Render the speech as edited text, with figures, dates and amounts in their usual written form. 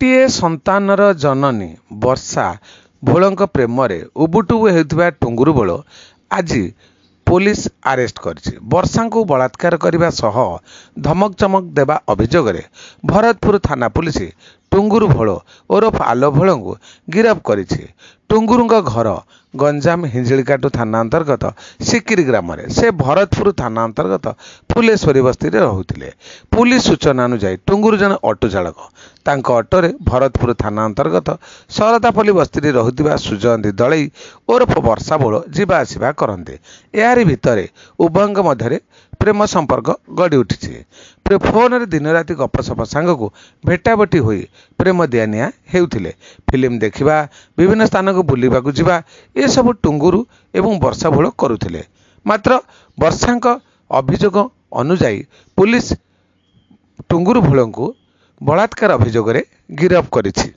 ଗୋଟିଏ ସନ୍ତାନର ଜନନୀ ବର୍ଷା ଭୋଳଙ୍କ ପ୍ରେମରେ ଉବୁଟୁବୁ ହେଉଥିବା ଟୁଙ୍ଗୁରୁ ଭୋଳ ଆଜି ପୋଲିସ ଆରେଷ୍ଟ କରିଛି। ବର୍ଷାଙ୍କୁ ବଳାତ୍କାର କରିବା ସହ ଧମକ ଚମକ ଦେବା ଅଭିଯୋଗରେ ଭରତପୁର ଥାନା ପୋଲିସ ଟୁଙ୍ଗୁରୁ ଭୋଳ ଓରଫ ଆଲୋ ଭୋଳଙ୍କୁ ଗିରଫ କରିଛି। ଟୁଙ୍ଗୁରୁଙ୍କ ଘର ଗଞ୍ଜାମ ହିଞ୍ଜିଳିକାଟୁ ଥାନା ଅନ୍ତର୍ଗତ ସିକିରି ଗ୍ରାମରେ। ସେ ଭରତପୁର ଥାନା ଅନ୍ତର୍ଗତ ଫୁଲେଶ୍ୱରୀ ବସ୍ତିରେ ରହୁଥିଲେ। ପୁଲିସ ସୂଚନା ଅନୁଯାୟୀ ଟୁଙ୍ଗୁରୁ ଜଣେ ଅଟୋ ଚାଳକ। ତାଙ୍କ ଅଟୋରେ ଭରତପୁର ଥାନା ଅନ୍ତର୍ଗତ ଶରଧାପଲ୍ଲୀ ବସ୍ତିରେ ରହୁଥିବା ସୁଜୟନ୍ତୀ ଦଳେଇ ଓରଫ ବର୍ଷା ଭୋଳ ଯିବା ଆସିବା କରନ୍ତି। ଏହାରି ଭିତରେ ଉଭୟଙ୍କ ମଧ୍ୟରେ ପ୍ରେମ ସମ୍ପର୍କ ଗଢ଼ି ଉଠିଛି। ଫୋନରେ ଦିନରାତି ଗପସପ ସାଙ୍ଗକୁ ଭେଟାଭେଟି ହୋଇ ପ୍ରେମ ଦିଆନିଆ ହେଉଥିଲେ। ଫିଲ୍ମ ଦେଖିବା, ବିଭିନ୍ନ ସ୍ଥାନକୁ ବୁଲିବାକୁ ଯିବା ଏସବୁ ଟୁଙ୍ଗୁରୁ ଏବଂ ବର୍ଷା ଭୋଳ କରୁଥିଲେ। ମାତ୍ର ବର୍ଷାଙ୍କ ଅଭିଯୋଗ ଅନୁଯାୟୀ ପୁଲିସ ଟୁଙ୍ଗୁରୁ ଭୋଳଙ୍କୁ ବଳାତ୍କାର ଅଭିଯୋଗରେ ଗିରଫ କରିଛି।